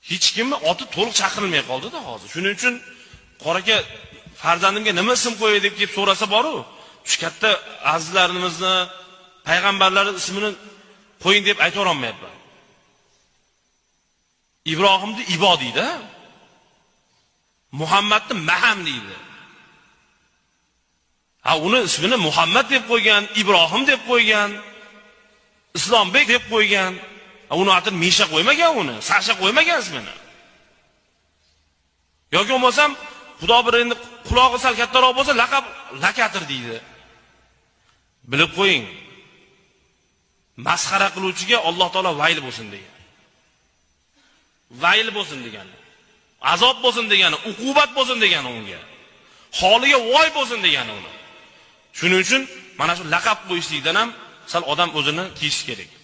Hech kimni oti to'liq chaqirilmay qoldi-da hozir. Shuning uchun qora aka, farzandimga nima ism qo'yay deb kelib so'rasa boru, shu katta azizlarimizni, payg'ambarlarning ismini qo'ying deb ayta olmayapman. Ibrohimni Ibo deydi, Muhammadni Maham deydi. Ha, uni ismini Muhammad deb qo'ygan, Ibrohim deb qo'ygan, Islombek deb qo'ygan. Uni atini Misha qo'ymagan uni, Sasha qo'ymagan ismini. Yoki bo'lmasam, Xudo bir endi qulog'i sal kattaroq bo'lsa, laqab Lakatir deydi. Bilib qo'ying. Masxara qiluvchiga Alloh taolo vayl bo'lsin degan. Vayl bo'lsin degani. Azob bo'lsin degani, uqubat bo'lsin degani unga. Holiga voy bo'lsin degani uni. Shuning uchun mana shu laqab qo'yishlikdan ham sal odam o'zini tiyishi kerak.